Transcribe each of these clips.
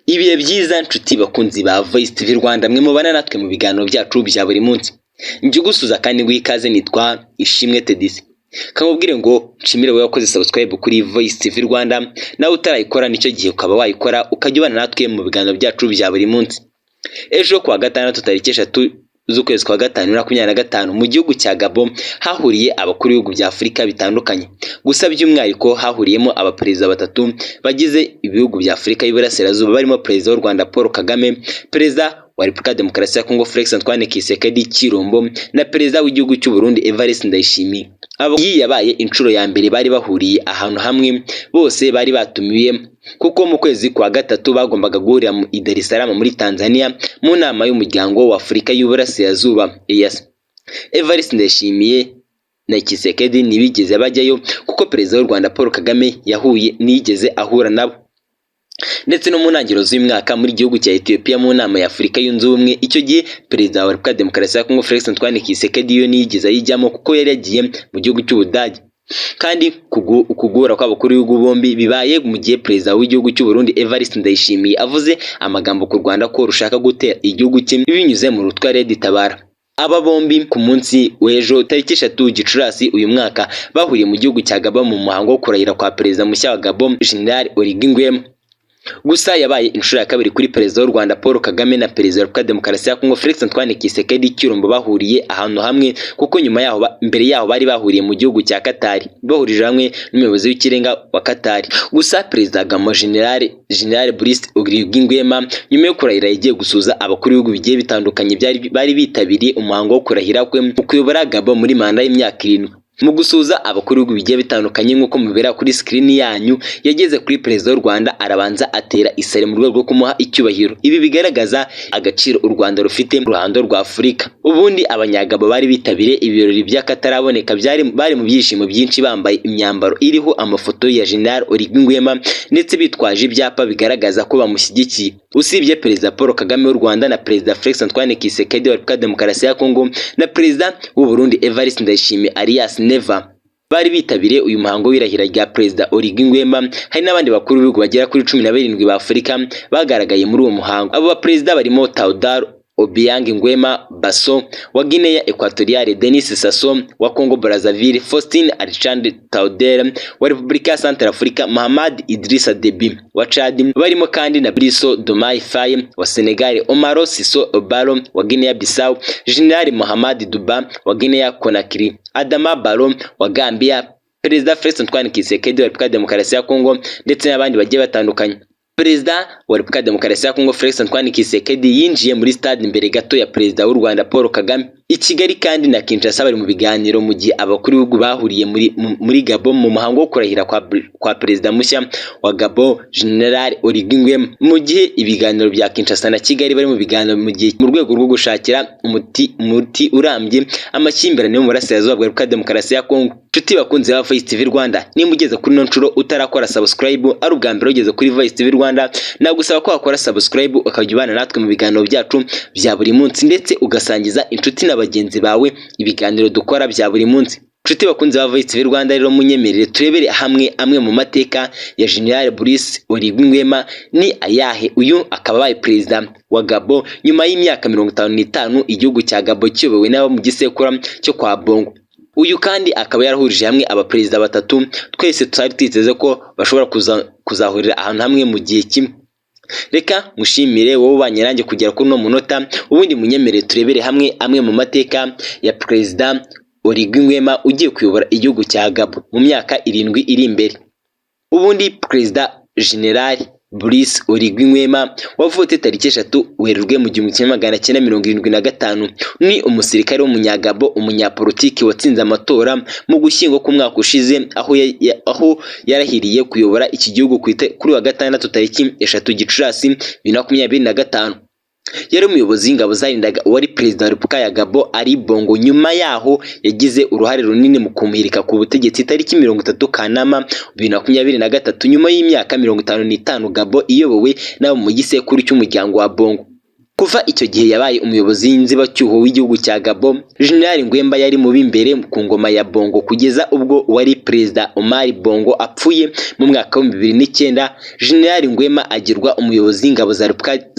Ibihe byiza, nshuti bakunzi ba Voice TV Rwanda, mwe mubana natwe mu biganiro byacu bya buri munsi. Njye ugusuza kandi nguha ikaze nitwa Ishimwe Tedisi. Kamubwire ngo nshimire wowe wakoze subscribe kuri Voice TV Rwanda, nawe utarayikora nicyo gihe ukaba wayikora, ukajya ubana natwe mu biganiro byacu bya buri munsi. Ejo kuwa gatandatu tariki 3 z'ukwezi kwa gatanu 2025, mu gihugu cya Gabon hahuriye abakuru b'ibihugu bya Afurika bitandukanye. Gusa by'umwihariko hahuriyemo abaperezida batatu bagize ibihugu bya Afurika y'Iburasirazuba, barimo Perezida w'u Rwanda Paul Kagame, Perezida wa Repubulika ya Demokarasi ya Kongo Felix Antoine Tshisekedi Tshilombo na Perezida w'igihugu cy'u Burundi Evariste Ndayishimiye. Iyi yabaye inshuro ya mbere bari bahuriye ahantu hamwe bose bari batumiwe, kuko mu kwezi kwa gatatu bagombaga guhurira mu i Dar es Salaam muri Tanzania mu nama y'Umuryango wa Afurika y'Uburasirazuba, EAC. Evariste Ndayishimiye na Tshisekedi ntibigeze bajyayo, kuko Perezida w'u Rwanda Paul Kagame yahuye ntiyigeze ahura nabo. Ndetse no mu ntangiriro z'uyu mwaka muri gihugu cya Ethiopia mu nama ya Afurika Yunze Ubumwe, icyo gihe Perezida wa Repubulika ya Demokarasi ya Kongo Felix Antoine Tshisekedi yo ntiyigeze ayijyamo, kuko yari yagiye mu gihugu cy'Ubudage. Kandi ukuguhura kw'abakuru b'ibihugu bombi bibaye mu gihe Perezida w'igihugu cy'u Burundi Evariste Ndayishimiye avuze amagambo ku Rwanda ko rushaka gutera igihugu cye binyuze mu rutwa Red Tabara. Aba bombi ku munsi w'ejo tariki 3 Gicurasi uyu mwaka bahuriye mu gihugu cya Gabon mu muhango wo kurahira kwa Perezida mushya wa Gabon, General Oligui Nguema. Gusa yabaye inshuro ya kabiri kuri Perezida w'u Rwanda Paul Kagame na Perezida wa Repubulika ya Demokarasi ya Kongo Felix Antoine Tshisekedi Tshilombo bahuriye ahantu hamwe, kuko nyuma yaho, mbere yaho bari bahuriye mu gihugu cya Qatar, bahurije hamwe n'umuyobozi w'ikirenga wa Qatar. Gusa Perezida Gabon General Brice Oligui Nguema nyuma yo kurahira yagiye gusuhuza abakuru b'ibihugu bigiye bitandukanye bari bitabiriye umuhango wo kurahira kwe mu kuyobora Gabon muri manda y'imyaka 7. Mu gusuhuza abakuru b'ibihugu bigiye bitandukanye, nk'uko mubibera kuri screen yanyu, yageze kuri Perezida w'u Rwanda arabanza atera isari mu rwego rwo kumuha icyubahiro. Ibi bigaragaza agaciro u Rwanda rufite mu ruhando rwa Afurika. Ubundi Abanyagabo bari bitabiriye ibirori by'akataraboneka byari bari mu byishimo byinshi, bambaye imyambaro iriho amafoto ya General Oligui Nguema ndetse bitwaje ibyapa bigaragaza ko bamushyigikiye. Usibye Perezida Paul Kagame w'u Rwanda na Perezida Felix Antoine Tshisekedi wa Repubulika ya Demokarasi ya Kongo na Perezida w'u Burundi Evariste Ndayishimiye alias Neva bari bitabiriye uyu muhango w'irahira rya Perezida Oligui Nguema, hari n'abandi bakuru b'ibihugu bagera kuri 17 ba Afurika bagaragaye muri uwo muhango. Abo baperezida barimo Teodoro Obiang Nguema Mbasogo wa Guinea Equatoriale, Denis Sassou wa Congo Brazzaville, Faustin Archange Touadera wa Repubulika ya Centrafrica, Mahamat Idrissa Deby wa Chad. Barimo kandi na Bassirou Diomaye Faye wa Senegal, Umaro Sissoco Embaló wa Guinea Bissau, General Mamady Doumbouya wa Guinea Conakry, Adama Barrow wa Gambia, Perezida Felix Antoine Tshisekedi wa Repubulika ya Demokarasi ya Kongo ndetse n'abandi bagiye batandukanye. Perezida wa Repubulika ya Demokarasi ya Kongo Felix Antoine Tshisekedi yinjiye muri stade imbere gato ya Perezida w'u Rwanda Paul Kagame. I Kigali kandi na Kinshasa bari mu biganiro mu gihe abakuru b'ibihugu bahuriye muri Gabon mu muhango wo kurahira kwa Perezida mushya wa Gabon, General Oligui Nguema. Mu gihe ibiganiro bya Kinshasa na Kigali bari mu biganiro mu gihe mu rwego rwo gushakira umuti urambye amakimbirane yo mu burasirazuba bwa Repubulika ya Demokarasi ya Kongo. Nshuti bakunzi ba Voice TV Rwanda, nimba ugeze kuri ino nshuro utarakora subscribe, ari ubwa mbere ugeze kuri Voice TV Rwanda, nagusaba ko wakora subscribe ukajya ubana natwe mu biganiro byacu bya buri munsi, ndetse ugasangiza inshuti na bagenzi bawe ibiganiro dukora bya buri munsi. Nshuti bakunzi ba Voice TV Rwanda rero, munyemerere turebere hamwe amwe mu mateka ya General Brice Oligui Nguema. Ni ayahe? Uyu akaba abaye perezida wa Gabon nyuma y'imyaka 55 igihugu cya Gabon kiyobowe n'abo mu gisekuru cyo kwa Bongo. Uyu kandi akaba yarahurije hamwe abaperezida batatu twese tutari twiteze ko bashobora kuzahurira ahantu hamwe mu gihe kimwe. Reka mushimire wowe ubanye nanjye kugera kuri uno munota. Ubundi munyemerere turebere hamwe amwe mu mateka ya Perezida Oligui Nguema ugiye kuyobora igihugu cya Gabon mu myaka 7 iri imbere. Ubundi Perezida General Brice Oligui Nguema wavutse tariki 3 Werurwe mu 1975 ni umusirikare w'Umunyagabo, umunyapolitiki watsinze amatora mu Gushyingo k'umwaka ushize, aho yarahiriye kuyobora iki gihugu kuri wa gatandatu tariki 3 Gicurasi 2025. Yari umuyobozi w'ingabo zarindaga uwari Perezida wa Repubulika ya Gabon Ali Bongo. Nyuma yaho yagize uruhare runini mu kumuhirika ku butegetsi tariki 30 Kanama 2023, nyuma y'imyaka 55 Gabon iyobowe n'abo mu gisekuru cy'umuryango wa Bongo. Kuva icyo gihe yabaye umuyobozi w'inzibacyuho w'igihugu cya Gabon. General Nguema yari mu b'imbere ku ngoma ya Bongo kugeza ubwo wari perezida Omar Bongo apfuye mu mwaka wa 2009. General Nguema agirwa umuyobozi w'ingabo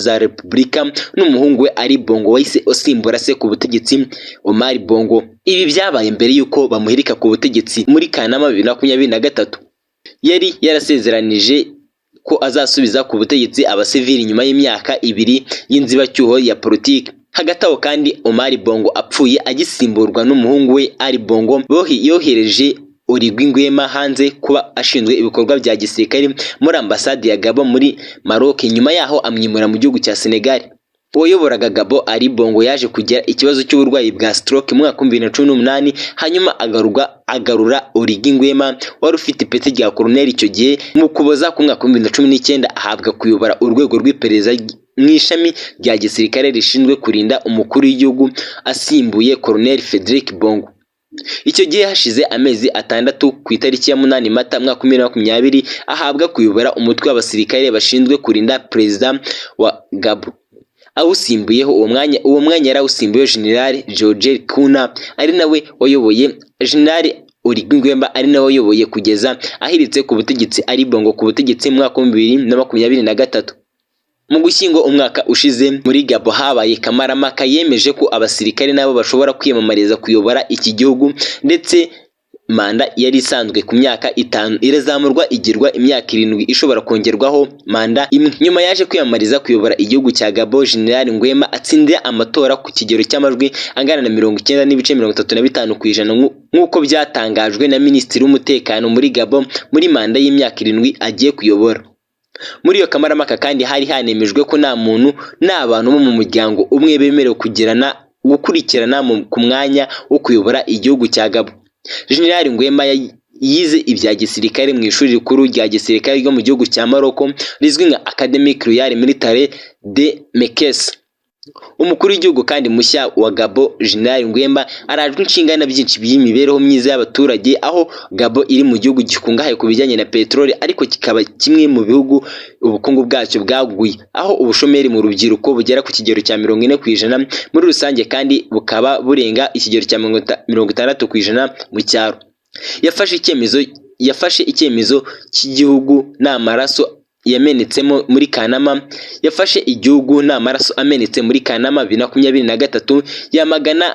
za Repubulika n'umuhungu we Ali Bongo wahise usimbura se ku butegetsi, Omar Bongo. Ibi byabaye mbere y'uko bamuhirika ku butegetsi muri Kanama 2023. Yari yarasezeranije ko azasubiza ku butegetsi abasivili nyuma y'imyaka 2 y'inzibacyuho ya politiki. Hagati aho kandi, Omar Bongo apfuye agisimburwa n'umuhungu we Ali Bongo, yohereje Oligui Nguema hanze kuba ashinzwe ibikorwa bya gisirikare muri ambasade ya Gabon muri Maroc. Nyuma yaho amwimura mu gihugu cya Senegal. Uwayoboraga Gabon, Ali Bongo, yaje kugira ikibazo cy'uburwayi bwa stroke mu mwaka wa 2018, hanyuma agarura Oligui Nguema wari ufite ipeti rya colonel icyo gihe. Mu Kuboza ku mwaka wa 2019 ahabwa kuyobora urwego rw'iperereza mu ishami rya gisirikare rishinzwe kurinda umukuru w'igihugu, asimbuye Colonel Frederic Bongo. Icyo gihe hashize amezi 6, ku itariki ya 8 Mata mwaka 2020, ahabwa kuyobora umutwe w'abasirikare bashinzwe kurinda perezida wa Gabon. Awusimbuyeho uwo mwanya yarawusimbuyeho General George Kuna, ari nawe wayoboye General Oligui Nguema, ari nawe wayoboye kugeza ahiritse ku butegetsi Ali Bongo ku butegetsi mu mwaka wa 2023. Mu Gushyingo umwaka ushize, muri Gabon habaye kamarampaka yemeje ko abasirikare nabo bashobora kwiyamamariza kuyobora iki gihugu, ndetse manda yari isanzwe ku myaka 5 irazamurwa igirwa imyaka 7 ishobora kongerwaho manda imwe. Nyuma yaje kwiyamamariza kuyobora igihugu cya Gabon. General Nguema atsindira amatora ku kigero cy'amajwi angana na 90.35% nk'uko byatangajwe na Minisitiri w'Umutekano muri Gabon muri manda y'imyaka 7 agiye kuyobora. Muri iyo kamarampaka kandi hari hanemejwe ko nta muntu n'abantu bo mu muryango umwe bemerewe kugirana gukurikirana ku mwanya wo kuyobora igihugu cya Gabon. General Nguema yize ibya gisirikare mu ishuri rikuru rya gisirikare ryo mu gihugu cya Morocco rizwi nka Académie Royale Militaire de Meknes. Umukuru w'igihugu kandi mushya wa Gabon, General Nguema, arajwe inshinga na byinshi by'imibereho myiza y'abaturage, aho Gabon iri mu gihugu gikungahaye ku bijyanye na peteroli, ariko kikaba kimwe mu bihugu ubukungu bwacyo bwaguye, aho ubushomeri mu rubyiruko bugera ku kigero cya 40% muri rusange, kandi bukaba burenga ikigero cya 60% mu cyaro. Yafashe icyemezo cy'igihugu nta maraso yamenetsemo muri Kanama. Yafashe igihugu nta maraso amenetse muri Kanama 2023, yamagana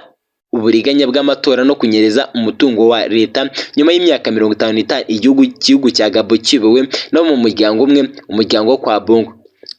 uburiganya bw'amatora no kunyereza umutungo wa leta. Nyuma y'imyaka 55 igihugu cya Gabon kiyobowe no mu muryango umwe, umuryango wo kwa Bongo.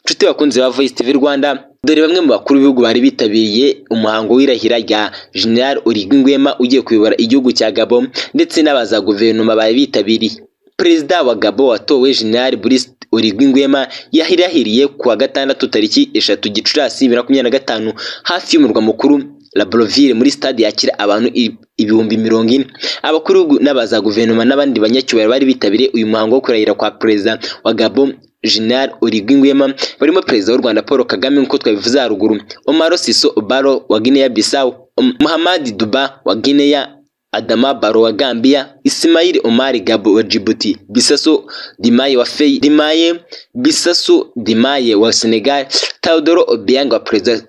Nshuti bakunzi ba Voice TV Rwanda, dore bamwe mu bakuru b'ibihugu bari bitabiriye umuhango w'irahira rya General Oligui Nguema ugiye kuyobora igihugu cya Gabon, ndetse n'abaza guverinoma bari bitabiriye. Perezida wa Gabon watowe, General Brice Oligui Nguema, yahirahiriye ku wa gatandatu tariki 3 Gicurasi 2025 hafi y'umurwa mukuru Libreville, muri stade yakira abantu 40,000. Abakuru n'abaza guverinoma n'abandi banyacyubahiro bari bitabiriye uyu muhango wo kurahira kwa perezida wa Gabon, General Oligui Nguema, barimo Perezida w'u Rwanda Paul Kagame nk'uko twabivuze haruguru, Umaro Sissoco Embaló wa Guinea Bissau, Mahamadou Doumbouya wa Guinea, Adama Barrow wa Gambia, Ismail Omar Guelleh wa Djibouti, Bassirou Diomaye wa Faye Diomaye Bassirou Diomaye wa Senegal, Teodoro Obiang wa Perezida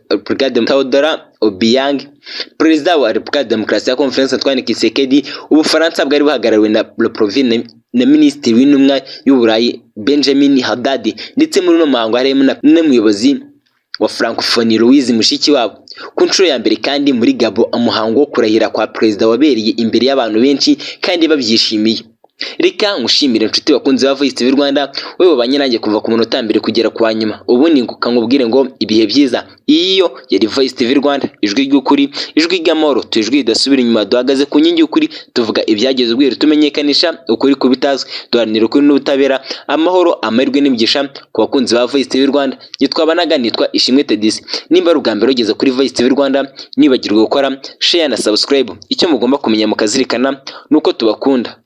Teodoro Obiang, Perezida wa Repubulika ya Demokarasi ya Kongo Felix Antoine Tshisekedi. Ubufaransa bwari buhagarariwe na Libreville na Minisitiri w'Intumwa y'Uburayi Benjamin Haddad, ndetse muri uno muhango harimo n'umuyobozi wa Francophonie Louise Mushikiwabo. Ku nshuro ya mbere kandi muri Gabon, umuhango wo kurahira kwa perezida wabereye imbere y'abantu benshi kandi babyishimiye. Reka ngushimire, inshuti bakunzi ba Voice TV Rwanda, wowe wabanye nanjye kuva ku munota mbere kugera ku wa nyuma. Ubundi nkubwire ngo ibihe byiza. Iyo yari Voice TV Rwanda, ijwi ry'ukuri, ijwi ry'amahoro, tujwi ridasubira inyuma. Duhagaze ku nkingi y'ukuri, tuvuga ibyageze ubwiru, tumenyekanisha ukuri ku bitazwi, duharanira ukuri n'ubutabera. Amahoro, amahirwe n'imigisha ku bakunzi ba Voice TV Rwanda. Nitwa nitwa Ishimwe Tedisi. Nimba ari ubwa mbere ugeze kuri Voice TV Rwanda, nibagirwe gukora share na subscribe. Icyo mugomba kumenya mukazirikana nuko tubakunda.